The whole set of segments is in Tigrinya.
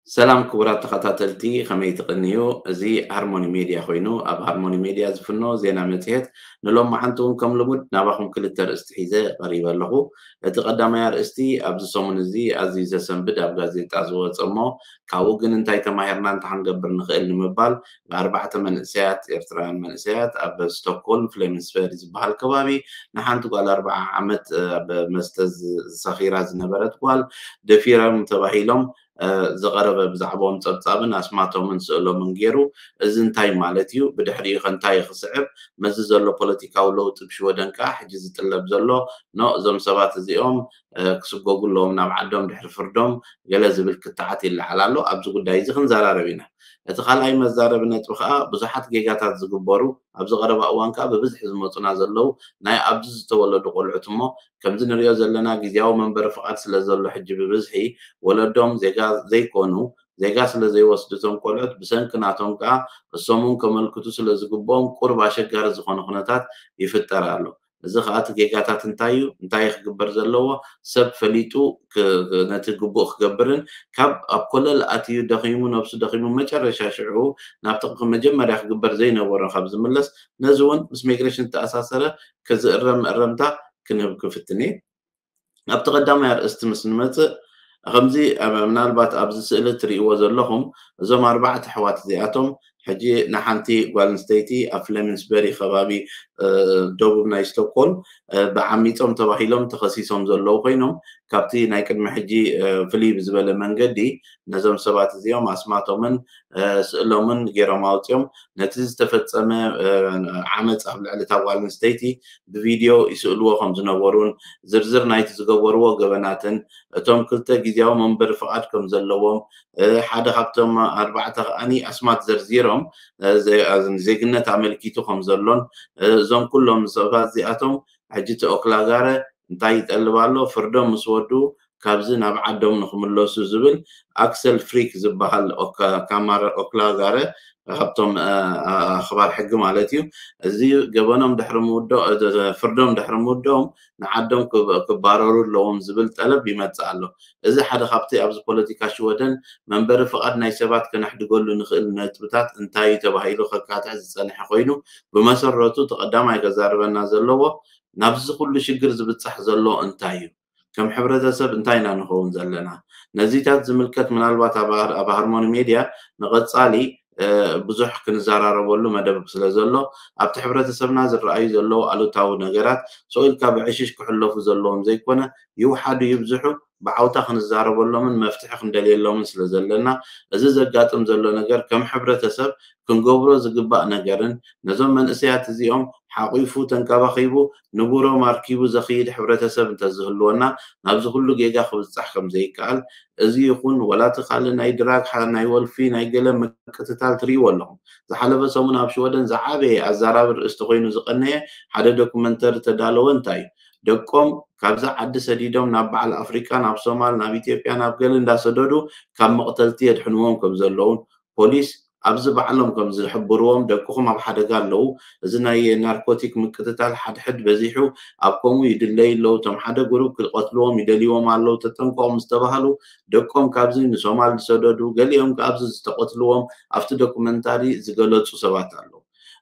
ሰላም ክቡራት ተኸታተልቲ፣ ከመይ ትቕንዩ? እዚ ሃርሞኒ ሜድያ ኮይኑ፣ ኣብ ሃርሞኒ ሜድያ ዝፍኖ ዜና መጽሔት ንሎማዓንቲ እውን ከም ልሙድ ናባኹም ክልተ ኣርእስቲ ሒዘ ቀሪበ ኣለኹ። እቲ ቀዳማይ ኣርእስቲ ኣብዚ ሰሙን እዚ ኣዝዩ ዘሰንብድ ኣብ ጋዜጣ ዝወጸ እሞ ካብኡ ግን እንታይ ተማሂርና እንታይ ክንገብር ንኽእል ንምባል ብኣርባዕተ መንእሰያት፣ ኤርትራውያን መንእሰያት ኣብ ስቶክሆልም ፍሌምንስበሪ ዝበሃል ከባቢ ንሓንቲ ጓል ኣርብዓ ዓመት ኣብ መስተ ሰኺራ ዝነበረት ጓል ደፊሮም ተባሂሎም ዝቐረበ ብዛዕባኦም ጸብጻብን ኣስማቶምን ስእሎምን ገይሩ፣ እዚ እንታይ ማለት እዩ? ብድሕሪኡ ከ እንታይ እዩ ክስዕብ? መዚ ዘሎ ፖለቲካዊ ለውጢ ብሽወደን ከኣ ሕጂ ዝጥለብ ዘሎ ኖ እዞም ሰባት እዚኦም ክስጎጉ ኣለዎም ናብ ዓዶም ድሕሪ ፍርዶም ገለ ዝብል ክትዓት ይለዓል ኣሎ። ኣብዚ ጉዳይ እዚ ክንዘራረብ ኢና። እቲ ካልኣይ መዛረቢ ነጥቢ ከኣ ብዙሓት ጌጋታት ዝግበሩ ኣብዚ ቀረባ እዋን ከኣ ብብዝሒ ዝመጹና ዘለዉ ናይ ኣብዚ ዝተወለዱ ቆልዑት እሞ ከምዚ ንሪኦ ዘለና ግዝያዊ መንበሪ ፍቓድ ስለ ዘሎ ሕጂ ብብዝሒ ወለዶም ዜጋ ዘይኮኑ ዜጋ ስለ ዘይወስዱ እቶም ቆልዑት ብሰንኪ ናቶም ከኣ እሶም እውን ከመልክቱ ስለ ዝግብኦም ቁሩብ ኣሸጋሪ ዝኾነ ኩነታት ይፍጠር ኣሎ። እዚ ከኣ እቲ ጌጋታት እንታይ እዩ? እንታይ ክግበር ዘለዎ? ሰብ ፈሊጡ ነቲ ግቡእ ክገብርን ካብ ኣብ ኮለል ኣትዩ ደኺሙ ነብሱ ደኺሙ መጨረሻ ሽዑ ናብቲ መጀመርያ ክግበር ዘይነበሮ ካብ ዝምለስ ነዚ እውን ምስ ሚግሬሽን ዝተኣሳሰረ ክዝእረም እረምታ ክንህብ ክፍትን እየ። ኣብቲ ቀዳማይ ኣርእስቲ ምስ ንመጽእ ከምዚ ምናልባት ኣብዚ ስእሊ እትርእይዎ ዘለኹም እዞም ኣርባዕተ ኣሕዋት እዚኣቶም ሕጂ ንሓንቲ ጓል ኣንስተይቲ ኣብ ፍለሚንስበሪ ከባቢ ደቡብ ናይ ስቶክሆልም ብዓሚጾም ተባሂሎም ተኸሲሶም ዘለዉ ኮይኖም ካብቲ ናይ ቅድሚ ሕጂ ፍልይ ብዝበለ መንገዲ ነዞም ሰባት እዚኦም ኣስማቶምን ስእሎምን ገይሮም ኣውፅኦም ነቲ ዝተፈፀመ ዓመፅ ኣብ ልዕሊ እታ ጓል ኣንስተይቲ ብቪድዮ ይስእልዎ ከም ዝነበሩን ዝርዝር ናይቲ ዝገበርዎ ገበናትን እቶም ክልተ ግዜያዊ መንበሪ ፍቓድ ከም ዘለዎም ሓደ ካብቶም ኣርባዕተ ከዓኒ ኣስማት ዘርዚሮም ዜግነት ኣመልኪቱ ከም ዘሎን እዞም ኩሎም ሰባት እዚኣቶም ሕጂ እቲ ኦክላጋረ እንታይ ይጠልብ ኣሎ ፍርዶም ምስ ወዱ ካብዚ ናብ ዓዶም ንክምለሱ ዝብል ኣክሰል ፍሪክ ዝበሃል ካማር ኦክላጋረ ካብቶም ኣኽባር ሕጊ ማለት እዩ እዚ ገበኖም ድሕሪ ምውዶ ፍርዶም ድሕሪ ምውዶም ንዓዶም ክባረሩ ኣለዎም ዝብል ጠለብ ይመፅእ ኣሎ እዚ ሓደ ካብቲ ኣብዚ ፖለቲካ ሽወደን መንበሪ ፍቓድ ናይ ሰባት ከነሕድገሉ ንኽእል ነጥብታት እንታይ እዩ ተባሂሉ ከካትዕ ዝፀንሐ ኮይኑ ብመሰረቱ ተቐዳማይ ከዛርበና ዘለዎ ናብዚ ኩሉ ሽግር ዝብፃሕ ዘሎ እንታይ እዩ ከም ሕብረተሰብ እንታይ ኢና ንኸውን ዘለና ነዚታት ዝምልከት ምናልባት ኣብ ሃርሞኒ ሜድያ ንቐፃሊ ብዙሕ ክንዘራረበሉ መደብ ስለ ዘሎ ኣብቲ ሕብረተሰብና ዝረኣዩ ዘለዉ ኣሉታዊ ነገራት ሰው ኢልካ ብዕሽሽ ክሕለፉ ዘለዎም ዘይኮነ ይውሓዱ ይብዝሑ ብዓውታ ክንዛረበሎምን መፍትሒ ክንደልየሎምን ስለ ዘለና እዚ ዘጋጥም ዘሎ ነገር ከም ሕብረተሰብ ክንገብሮ ዝግባእ ነገርን ነዞም መንእሰያት እዚኦም ሓቒፉ ተንከባኺቡ ንቡሮም ኣርኪቡ ዘኽይድ ሕብረተሰብ እንተዝህልወና ናብዚ ኩሉ ጌጋ ክብጻሕ ከም ዘይከኣል እዚ ይኹን ወላ እቲ ካልእ ናይ ድራግ ናይ ወልፊ ናይ ገለ ምቅትታል ትርእይዎ ኣለኹም ዝሓለፈ ሰሙን ኣብ ሽወደን ዝዓበየ ኣዛራቢ ርእስቲ ኮይኑ ዝቐነየ ሓደ ዶኩመንተሪ ተዳለወ እንታይ እዩ ደቆም ካብዛ ዓዲ ሰዲዶም ናብ በዓል ኣፍሪቃ ናብ ሶማል ናብ ኢትዮጵያ ናብ ገለ እንዳሰደዱ ካብ መቕተልቲ የድሕንዎም ከም ዘለውን ፖሊስ ኣብዚ ባዕሎም ከም ዝሕብርዎም ደቅኹም ኣብ ሓደጋ ኣለዉ እዚ ናይ ናርኮቲክ ምቅትታል ሓድሕድ በዚሑ ኣብ ከምኡ ይድለዩ ኣለዉ እቶም ሓደ ግሩብ ክቐትልዎም ይደልይዎም ኣለዉ ተጠንቀቑ ምስ ተባሃሉ ደቆም ካብዚ ንሶማል ዝሰደዱ ገሊኦም ኣብዚ ዝተቐትልዎም ኣብቲ ዶኩመንታሪ ዝገለፁ ሰባት ኣለዉ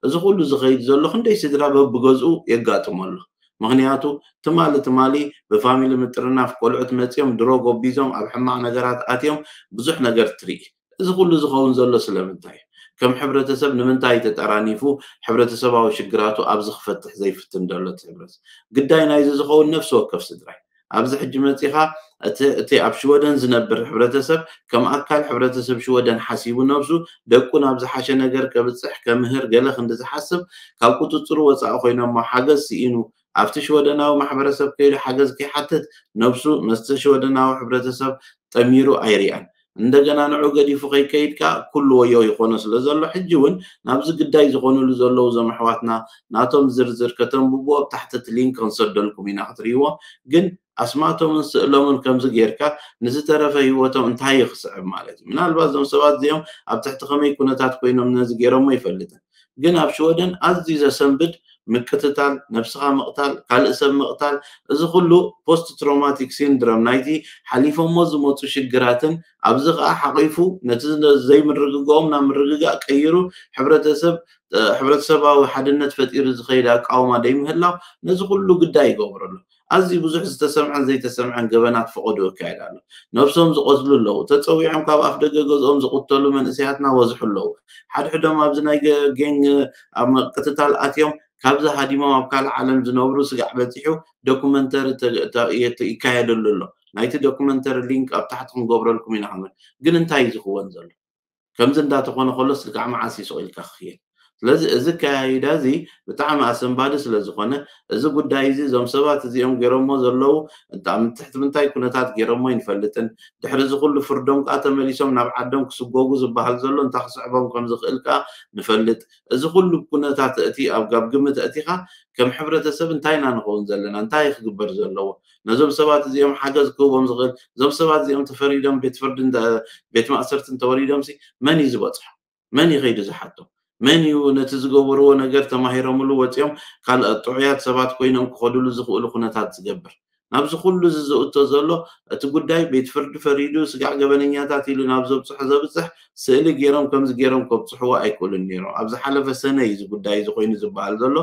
እዚ ኩሉ ዝኸይድ ዘሎ ክንደይ ስድራ በብገዝኡ የጋጥሞ ኣሎ ምኽንያቱ ትማሊ ትማሊ ብፋሚሊ ምጥርናፍ ቆልዑት መፂኦም ድሮ ጎቢዞም ኣብ ሕማቕ ነገራት ኣትዮም ብዙሕ ነገር ትርኢ እዚ ኩሉ ዝኸውን ዘሎ ስለምንታይ ከም ሕብረተሰብ ንምንታይ ተጠራኒፉ ሕብረተሰባዊ ሽግራቱ ኣብዚ ክፈትሕ ዘይፍትን ዘሎ እቲ ሕብረተሰብ ግዳይ ናይዚ ዝኸውን ነፍሲ ወከፍ ስድራይ ኣብዚ ሕጂ መፂኻ እቲ ኣብ ሽወደን ዝነብር ሕብረተሰብ ከም ኣካል ሕብረተሰብ ሽወደን ሓሲቡ ነብሱ ደቁ ናብ ዝሓሸ ነገር ከብፅሕ ከምህር ገለ ክንዲ ዝሓስብ ካብ ቁፅፅሩ ወፃኢ ኮይኖሞ ሓገዝ ስኢኑ ኣብቲ ሽወደናዊ ማሕበረሰብ ከይዱ ሓገዝ ከይሓትት ነብሱ መስተ ሽወደናዊ ሕብረተሰብ ጠሚሩ ኣይሪኣን እንደገና ንዑ ገዲፉ ከይከይድ ከዓ ኩሉ ወዮ ይኾኖ ስለ ዘሎ ሕጂ እውን ናብዚ ግዳይ ዝኾኑሉ ዘለዉ ዞም ኣሕዋትና ናቶም ዝርዝር ከተንብቡ ኣብ ታሕቲ እቲ ሊንክ ክንሰደልኩም ኢና ክትርእይዎ ግን ኣስማቶምን ስእሎምን ከምዚ ጌርካ ንዝተረፈ ህይወቶም እንታይ እዩ ክስዕብ ማለት እዩ ምናልባት እዞም ሰባት እዚኦም ኣብ ትሕቲ ከመይ ኩነታት ኮይኖም ነዚ ጌሮሞ ይፈልጥን ግን ኣብ ሽወደን ኣዝዩ ዘሰንብድ ምቅትታል፣ ነብስኻ ምቕታል፣ ካልእ ሰብ ምቕታል፣ እዚ ኩሉ ፖስት ትሮማቲክ ሲንድሮም ናይቲ ሓሊፎሞ ዝመፁ ሽግራትን ኣብዚ ከዓ ሓቂፉ ነቲ ዘይምርግጋኦም ናብ ምርግጋእ ቀይሩ ሕብረተሰብ ሕብረተሰባዊ ሓድነት ፈጢሩ ዝኸይድ ኣቃውማ ደይምህላው ነዚ ኩሉ ግዳይ ይገብረሉ። ኣዝዩ ብዙሕ ዝተሰምዐን ዘይተሰምዐን ገበናት ፈቐዶ ይካየድ ኣሎ። ነብሶም ዝቐትሉ ኣለዉ። ተፀዊዖም ካብ ኣፍ ደገ ገዝኦም ዝቕተሉ መንእሰያትና ወዝሑ ኣለዉ። ሓድሕዶም ኣብዚ ናይ ገ- ጌንግ ኣብ ምቅትታል ኣትዮም ካብዚ ሃዲሞም ኣብ ካልእ ዓለም ዝነብሩ ስጋዕ በፂሑ ዶኩመንተሪ ተ- ተ- የት- ይካየደሉ ኣሎ። ናይቲ ዶኩመንተሪ ሊንክ ኣብ ታሕቲ ክንገብረልኩም ኢና። ክንብል ግን እንታይ እዩ ዝኽወን ዘሎ? ከምዚ እንዳተኾነ ከሎስ ልክዕ መዓስ እዩ ስቕ ኢልካ ክኽየድ? ስለዚ እዚ ኣካያይዳ እዚ ብጣዕሚ ኣሰንባዲ ስለ ዝኾነ እዚ ጉዳይ እዚ እዞም ሰባት እዚኦም ገይሮሞ ዘለዉ እንታ- ኣብ ትሕቲ ምንታይ ኩነታት ገይሮሞ ይንፈልጥን ድሕሪ እዚ ኩሉ ፍርዶም ከዓ ተመሊሶም ናብ ዓዶም ክስጎጉ ዝበሃል ዘሎ እንታይ ክስዕቦም ከም ዝኽእል ከዓ ንፈልጥ። እዚ ኩሉ ኩነታት እቲ ኣብ ጋብ ግምት ኣእቲኻ ከም ሕብረተሰብ እንታይ ኢና ንኸውን ዘለና? እንታይ ክግበር ዘለዎ? ነዞም ሰባት እዚኦም ሓገዝ ክህቦም ዝኽእል እዞም ሰባት እዚኦም ተፈሪዶም ቤት ፍርዲ እንተ- ቤት ማእሰርቲ እንተወሪዶም ሲ መን እዩ ዝበፅሖ? መን እዩ ከይዱ ዝሓቶ? መን እዩ ነቲ ዝገበርዎ ነገር ተማሂሮምሉ ወፂኦም ካልኦት ጥዑያት ሰባት ኮይኖም ክኸዱሉ ዝኽእሉ ኩነታት ዝገብር? ናብዚ ኩሉ እዚ ዝእቶ ዘሎ እቲ ጉዳይ ቤት ፍርዲ ፈሪዱ ስጋዕ ገበነኛታት ኢሉ ናብ ዘብፅሖ ዘብፅሕ ስእሊ ገይሮም ከምዚ ገይሮም ከብፅሕዎ ኣይክእሉን ነይሮም። ኣብ ዝሓለፈ ሰነ እዩ እዚ ጉዳይ እዚ ኮይኑ ዝበሃል ዘሎ።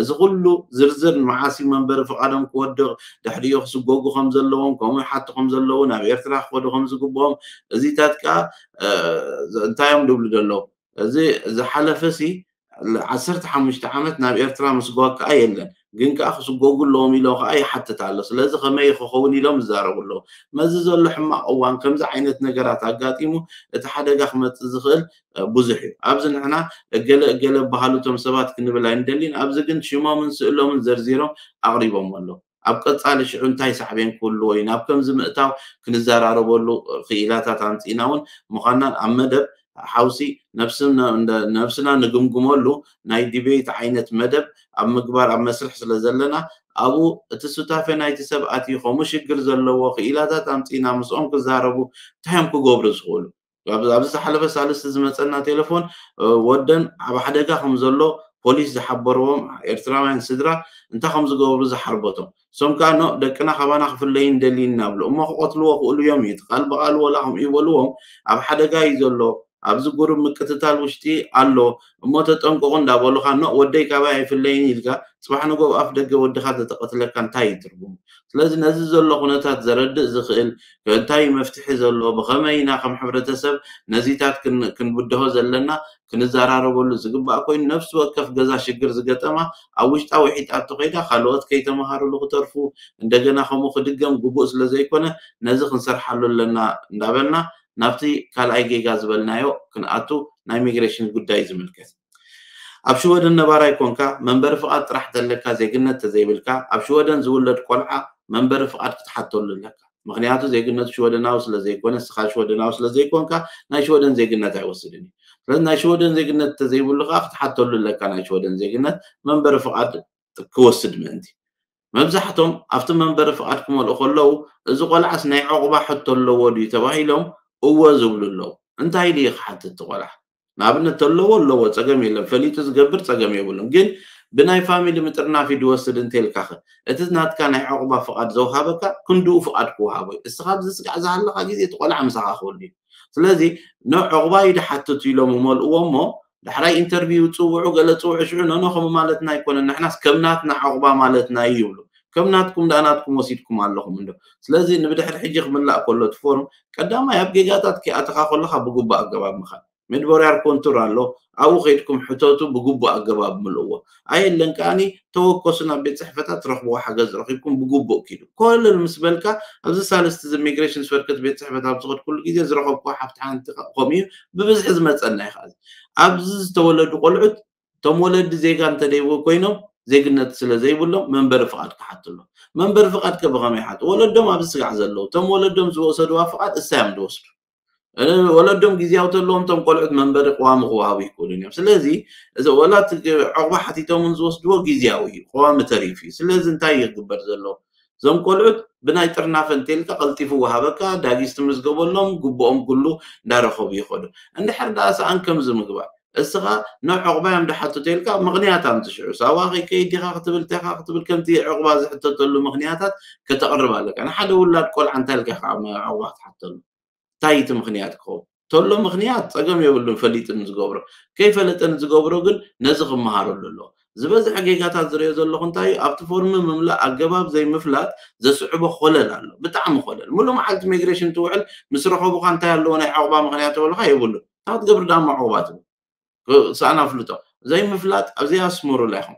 እዚ ኩሉ ዝርዝር መዓስ እዩ መንበሪ ፍቓዶም ክወድቕ ድሕሪኡ ክስጎጉ ከም ዘለዎም ከምኡ ይሓቱ ከም ዘለዉ ናብ ኤርትራ ክኸዱ ከም ዝግብኦም እዚታት ከዓ እ፣ እንታይ እዮም ዝብሉ ዘለዉ? እዚ ዝሓለፈ ሲ ዓሰርተ ሓሙሽተ ዓመት ናብ ኤርትራ ምስጓግ ከዓ የለን ግን ከዓ ክስጎጉ ኣለዎም ኢሎ ከዓ ይሓትት ኣሎ። ስለዚ ከመይ ክኸውን ኢሎም ይዛረቡ ኣለዉ። መዚ ዘሎ ሕማቕ እዋን ከምዚ ዓይነት ነገራት ኣጋጢሙ እቲ ሓደጋ ክመፅእ ዝኽእል እ፣ ብዙሕ እዩ። ኣብዚ ንሕና እገለ እገለ በሃሉ እቶም ሰባት ክንብል ኣይንደሊን። ኣብዚ ግን ሽሞምን ስእሎምን ዘርዚሮም ኣቕሪቦም ኣለዉ። ኣብ ቀፃሊ ሽዑ እንታይ ሳዕቤን ክህልዎ እዩ ናብ ከምዚ ምእታው ክንዘራረበሉ ክኢላታት ኣምፂእና እውን ምዃናን ኣብ መደብ ሓውሲ ነብስና ንግምግመሉ ናይ ዲቤት ዓይነት መደብ ኣብ ምግባር ኣብ መስርሕ ስለ ዘለና ኣብኡ እቲ ሱታፌ ናይቲ ሰብ ኣትዩ ከምኡ ሽግር ዘለዎ ክኢላታት ኣምፂእና ምስኦም ክዛረቡ እንታይ እዮም ክገብሩ ዝኽእሉ? ኣብዚ ዝሓለፈ ሳልስቲ ዝመፀና ቴሌፎን ወደን ኣብ ሓደጋ ከም ዘሎ ፖሊስ ዝሓበርዎም ኤርትራውያን ስድራ እንታይ ከም ዝገብሩ ዝሓርበቶም እሶም ከዓ ኖ ደቅና ካባና ክፍለዩ እንደሊ እናብሉ እሞ ክቐትልዎ ክእሉ እዮም እዩ ቃል ብቃል ወላ ከምኡ ይበልዎም ኣብ ሓደጋ እዩ ዘሎ ኣብዚ ጉሩብ ምቅትታል ውሽጢ ኣሎ እሞ ተጠንቀቑ እንዳበሉካ ኖ ወደይ ካባይ ኣይፍለይን ኢልካ ፅባሕ ንጎብ ኣፍ ደገ ወድኻ ተተቐትለካ እንታይ እዩ ትርጉሙ ስለዚ ነዚ ዘሎ ኩነታት ዘረድእ ዝኽእል እንታይ መፍትሒ ዘሎ ብኸመይ ኢና ከም ሕብረተሰብ ነዚታት ክንብድሆ ዘለና ክንዘራረበሉ ዝግባእ ኮይኑ ነፍሲ ወከፍ ገዛ ሽግር ዝገጠማ ኣብ ውሽጣ ውሒጣቶ ከይዳ ካልኦት ከይተመሃሩሉ ክተርፉ እንደገና ከምኡ ክድገም ግቡእ ስለ ዘይኮነ ነዚ ክንሰርሓሉ ኣለና እንዳበልና ናብቲ ካልኣይ ጌጋ ዝበልናዮ ክንኣቱ ናይ ሚግሬሽን ጉዳይ ዝምልከት ኣብ ሽወደን ነባራይ ኮንካ መንበሪ ፍቓድ ጥራሕ ተለካ ዜግነት ተዘይብልካ ኣብ ሽወደን ዝውለድ ቆልዓ መንበሪ ፍቓድ ክትሓተሉ ኣለካ ምክንያቱ ዜግነቱ ሽወደናዊ ስለ ዘይኮነ ንስኻ ሽወደናዊ ስለ ዘይኮንካ ናይ ሽወደን ዜግነት ኣይወስድን እዩ ስለዚ ናይ ሽወደን ዜግነት ተዘይብሉ ከዓ ክትሓተሉ ኣለካ ናይ ሽወደን ዜግነት መንበሪ ፍቓድ ክወስድ ምእንቲ መብዛሕቶም ኣብቲ መንበሪ ፍቓድ ክመልኡ ከለዉ እዚ ቆልዓስ ናይ ዕቑባ ሕቶ ኣለዎ ድዩ ተባሂሎም እወ ዝብሉ ኣለዉ እንታይ ድዩ ክሓትት እቲ ቆልዓ ንኣብነት ተለዎ ኣለዎ ፀገም የለን ፈሊጡ ዝገብር ፀገም የብሉን ግን ብናይ ፋሚሊ ምጥርናፍ ድወስድ እንተልካኸ እቲ ናትካ ናይ ዕቑባ ፍቓድ ዘውሃበካ ክንድኡ ፍቓድ ክወሃቦ እዩ እስኻ ኣብዚ ስጋዕ ዝሃለኻ ግዜ እቲ ቆልዓ ምሳኻ ክህሉ እዩ ስለዚ ንዕቑባ እዩ ድሓትት ኢሎም ይመልእዎ እሞ ዳሕራይ ኢንተርቪው ፅውዑ ገለ ፅውዑ ሽዑ ኖኖ ከምኡ ማለትና ኣይኮነን ንሕናስ ከም ናትና ዕቑባ ማለትና እዩ ይብሉ ከም ናትኩም ደኣ ናትኩም ወሲድኩም ኣለኹም እንዶ ስለዚ ንብድሕሪ ሕጂ ክምላእ ከሎ እቲ ፎርም ቀዳማይ ኣብ ጌጋታት ኪኣተኻ ከለኻ ብግቡእ ኣገባብ ምኻድ ሚድቦርያር ኮንቱር ኣሎ ኣብኡ ከይድኩም ሕተቱ ብግቡእ ኣገባብ ምልእዎ ኣየለን ከዓኒ ተወከሱ ናብ ቤት ፅሕፈታት ትረኽብዎ ሓገዝ ረኺብኩም ብግቡእ ኪዱ ኮለል ምስ በልካ ኣብዚ ሳልስቲ እዚ ሚግሬሽን ስፈርክት ቤት ፅሕፈት ኣብ ዝኸድኩሉ ግዜ ዝረኸብኩዎ ሓፍቲ ሓንቲ ከምኡ እዩ ብብዝሒ ዝመፀና እዩ ከዚ ኣብዚ ዝተወለዱ ቆልዑት እቶም ወለዲ ዜጋ እንተደይዎ ኮይኖም ዜግነት ስለ ዘይብሎም መንበሪ ፍቓድ ክሓትሎም መንበሪ ፍቓድ ከ ብኸመይ ሓት ወለዶም ኣብዚ ስጋዕ ዘለዉ እቶም ወለዶም ዝወሰድዋ ፍቓድ እሳዮም ዝወስዱ ወለዶም ግዜያዊ ተለዎም እቶም ቆልዑት መንበሪ ቅዋሚ ክወሃቡ ይክእሉን እዮም ስለዚ እዚ ወላ ዕቑባ ሓቲቶም እውን ዝወስድዎ ግዜያዊ እዩ ቅዋሚ ተሪፉ እዩ ስለዚ እንታይ ይግበር ዘለዎ እዞም ቆልዑት ብናይ ጥርናፈ እንተልካ ቀልጢፉ ወሃበካ ዳጊስ ትምዝገበሎም ግብኦም ኩሉ እንዳረኸቡ ይኸዱ እንድሕር ደኣ ሰኣን ከምዚ ምግባር እስኻ ንዑቕባ እዮም ድሓቱ ተልካ ምኽንያት ኣምፅእ። ሽዑ ሳዋ ከይከይድ ዲኻ ክትብል፣ ቴኻ ክትብል፣ ከምቲ ዑቕባ ዝሕተተሉ ምኽንያታት ከተቕርብ ኣለካ። ንሓደ ውላድ ቆልዓ እንታይ ኢልካ ኢኻ ዑቕባ ክትሓተሉ? እንታይ እቲ ምኽንያት ክኸውን? ተሎ ምኽንያት ፀገም የብሉን፣ ፈሊጡ ንዝገብሮ። ከይፈለጠ ንዝገብሮ ግን ነዚ ክመሃረሉ ኣለዎ። ዝበዝሐ ጌጋታት ዝሪኦ ዘለኹ እንታይ እዩ? ኣብቲ ፎርም ምምላእ ኣገባብ ዘይምፍላጥ ዘስዕቦ ኮለል ኣሎ። ብጣዕሚ ኮለል። ሙሉእ መዓልቲ ሚግሬሽን ትውዕል፣ ምስ ረኸቡኻ እንታይ ኣለዎ ናይ ዑቕባ ምኽንያት ተበሉኻ የብሉን። እንታይ ክትገብር ደኣ እሞ ዑቕባ ትብል? ክሳኣን ኣፍልጦ ዘይምፍላጥ ኣብ ዘይኣስምሩላ ኢኹም።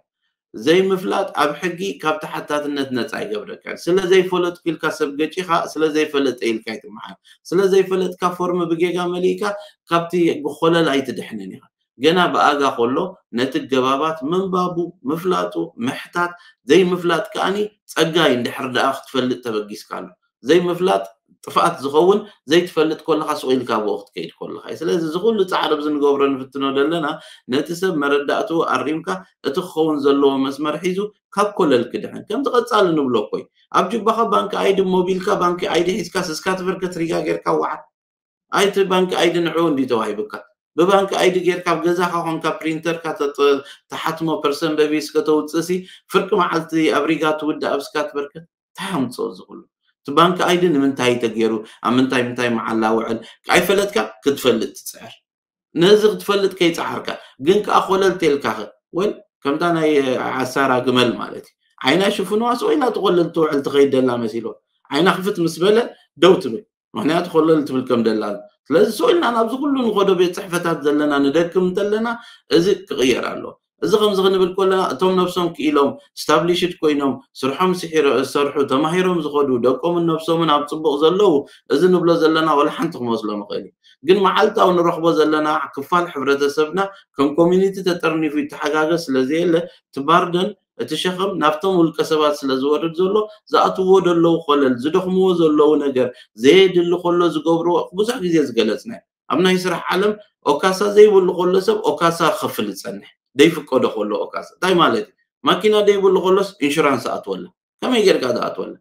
ዘይምፍላጥ ኣብ ሕጊ ካብ ተሓታትነት ነፃ ይገብረካ። ስለ ዘይፈለጥኩ ኢልካ ሰብ ገጪኻ፣ ስለ ዘይፈለጠ ኢልካ ኣይትመሓል። ስለ ዘይፈለጥካ ፎርም ብጌጋ መሊእካ ካብቲ ኮለል ኣይትድሕንን ኢኻ። ገና ብኣጋ ከሎ ነቲ ገባባት ምንባቡ፣ ምፍላጡ፣ ምሕታት፣ ዘይምፍላጥ ከኣኒ ጸጋ እዩ። እንድሕር ደኣ ክትፈልጥ ተበጊስካ ኣሎ። ዘይምፍላጥ ጥፍኣት ዝኸውን ዘይትፈልጥ ከለኻ፣ ስቕ ኢልካ ብኡ ክትከይድ ከለኻ እዩ። ስለዚ እዚ ኩሉ ጻዕሪ ኣብዚ ንገብሮ ንፍትኖ ዘለና፣ ነቲ ሰብ መረዳእትኡ ኣሪምካ፣ እቲ ክኸውን ዘለዎ መስመር ሒዙ ካብ ኮለል ክድሕን። ከምዚ ቀጻሊ ንብሎ እኮ እዩ። ኣብ ጁባኻ ባንክ ኣይዲ፣ ሞቢልካ ባንክ ኣይዲ ሒዝካ ስስካ ትበርከት ሪጋ ጌርካ ወዓል። ኣይቲ ባንክ ኣይዲ ንዕኡ እንዲ ተዋሂብካ። ብባንክ ኣይዲ ጌርካ ኣብ ገዛኻ ኮንካ ፕሪንተርካ ተጥ-፣ ተሓትሞ ፐርሰን በቢስ ከተውፅእሲ፣ ፍርቂ መዓልቲ ኣብ ሪጋ ትውዳእ ኣብ ስካ ትበርከት። እንታይ ኣምፅኦ እዚ ኩሉ? እቲ ባንክ ኣይዲ ንምንታይ ተገይሩ፣ ኣብ ምንታይ ምንታይ መዓላ ውዕል ኣይፈለጥካ፣ ክትፈልጥ ትፅዕር። ነዚ ክትፈልጥ ከይፀዓርካ ግን ከዓ ኮለል ተልካኸ፣ ወል ከምታ ናይ ዓሳራ ግመል ማለት እዩ። ዓይና ሽፍንዋ ስቕ ኢላ ትቆለል ትውዕል ትኸይድ ደላ መሲልዋ። ዓይና ክፍት ምስ በለ ደው ትብል። ምክንያቱ ኮለል ትብል ከም ደላ። ስለዚ ስቕ ኢልና ናብዚ ኩሉ ንኸዶ ቤት ፅሕፈታት ዘለና ንደክም እንተለና፣ እዚ ክቕየር ኣለዎ። እዚ ከምዚ ክንብል ከለና፣ እቶም ነብሶም ክኢሎም ስታብሊሽድ ኮይኖም ስርሖም ስሒሮ ዝሰርሑ፣ ተማሂሮም ዝኸዱ፣ ደቆምን ነብሶምን ኣብ ፅቡቕ ዘለዉ፣ እዚ ንብሎ ዘለና ወላ ሓንቲ ክመስሎም ይኽእል እዩ። ግን መዓልታዊ ንረኽቦ ዘለና ክፋል ሕብረተሰብና ከም ኮሚኒቲ ተጠርኒፉ ይተሓጋገዝ ስለዘየለ፣ እቲ ባርደን፣ እቲ ሸኸም ናብቶም ውልቀ ሰባት ስለ ዝወርድ ዘሎ፣ ዝኣትዎ ዘለዉ ኮለል፣ ዝደኽምዎ ዘለዉ ነገር፣ ዘየድሊ ከሎ ዝገብርዎ ብዙሕ ግዜ ዝገለጽና እዩ። ኣብ ናይ ስራሕ ዓለም ኦካሳ ዘይብሉ ከሎ ሰብ ኦካሳ ክኸፍል ዝጸንሕ፣ ዘይፍቀዶ ከሎ ኦካሳ። እንታይ ማለት እዩ? ማኪና ዘይብሉ ከሎስ ኢንሹራንስ ኣትወላ። ከመይ ጌርካ ዝኣትወላ?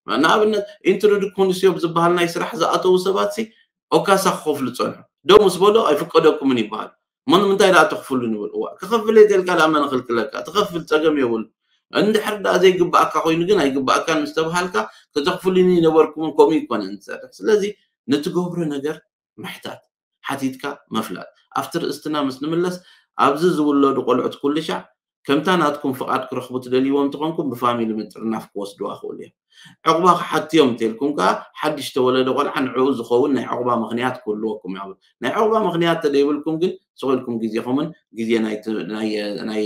ንኣብነት ኢንትሮድኮንስዮብ ዝበሃል ናይ ስራሕ ዝኣተዉ ሰባት ሲ ኦካሳ ክኸፍሉ ጸንሑ። ደው ምስ በሎ ኣይፍቀደኩምን ይበሃል። እሞ ንምንታይ ደኣ ተኽፍሉ ንብል? እዋ፣ ክኸፍል እየ ተልካ ደኣ መን ክልክለካ? ትኸፍል፣ ጸገም የብሉ። እንድሕር ደኣ ዘይግባኣካ ኮይኑ ግን ኣይግባኣካን ምስ ተባሃልካ፣ ከተኽፍሉኒ ነበርኩምን፣ ከምኡ ይኮነን ዝሰርሕ። ስለዚ ንትገብሮ ነገር ምሕታት፣ ሓቲትካ ምፍላጥ። ኣብቲ ርእስትና ምስ ንምለስ፣ ኣብዚ ዝውለዱ ቆልዑት ኩሉ ሻዕ ከምታ ናትኩም ፍቓድ ክረኽቡ ትደልይዎም እንተኾንኩም፣ ብፋሚሊ ምጥርናፍ ክወስድዋ ክኽእሉ እዮም። ዕቑባ ክሓቱ እዮም እንተልኩም ከኣ፣ ሓድሽ ተወለደ ቆልዓ ንዕኡ ዝኸውን ናይ ዕቑባ ምኽንያት ክህልወኩም እዩ። ናይ ዕቑባ ምኽንያት ተደይብልኩም ግን፣ ስቕ ኢልኩም ግዜኹምን ግዜ ናይ ት-፣ ናይ፣ ናይ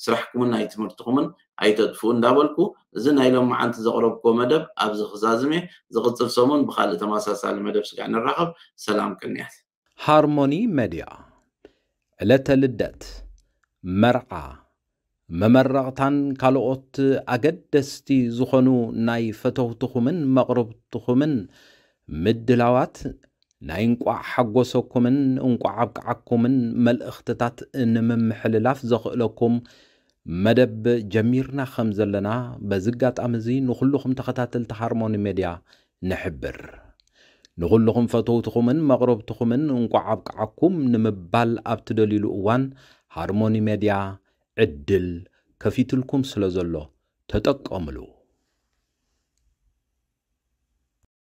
ስራሕኩምን ናይ ትምህርትኹምን ኣይተጥፍኡ እንዳበልኩ፣ እዚ ናይ ሎማዓንቲ ዘቕረብኩዎ መደብ ኣብዚ ክዛዝም እየ። ዝቕጽል ሰሙን ብኻልእ ተመሳሳሊ መደብ ስጋዕ ንራኸብ። ሰላም ቅንያት። ሃርሞኒ ሜድያ፣ ዕለተ ልደት፣ መርዓ፣ መመረቕታን ካልኦት ኣገደስቲ ዝኾኑ ናይ ፈተውትኹምን መቕርብትኹምን ምድላዋት፣ ናይ እንቋዕ ሓጎሰኩምን እንቋዕ ኣብቅዓኩምን መልእኽትታት ንምምሕልላፍ ዘኽእለኩም መደብ ጀሚርና ከም ዘለና በዚ ኣጋጣሚ እዚ ንኹልኹም ተኸታተልቲ ሃርሞኒ ሜድያ ንሕብር። ንኹልኹም ፈተውትኹምን መቕረብትኹምን እንቋዕ ኣብቅዓኩም ንምባል ኣብ ትደልዩሉ እዋን ሃርሞኒ ሜድያ ዕድል ከፊትልኩም ስለ ዘሎ ተጠቀምሉ።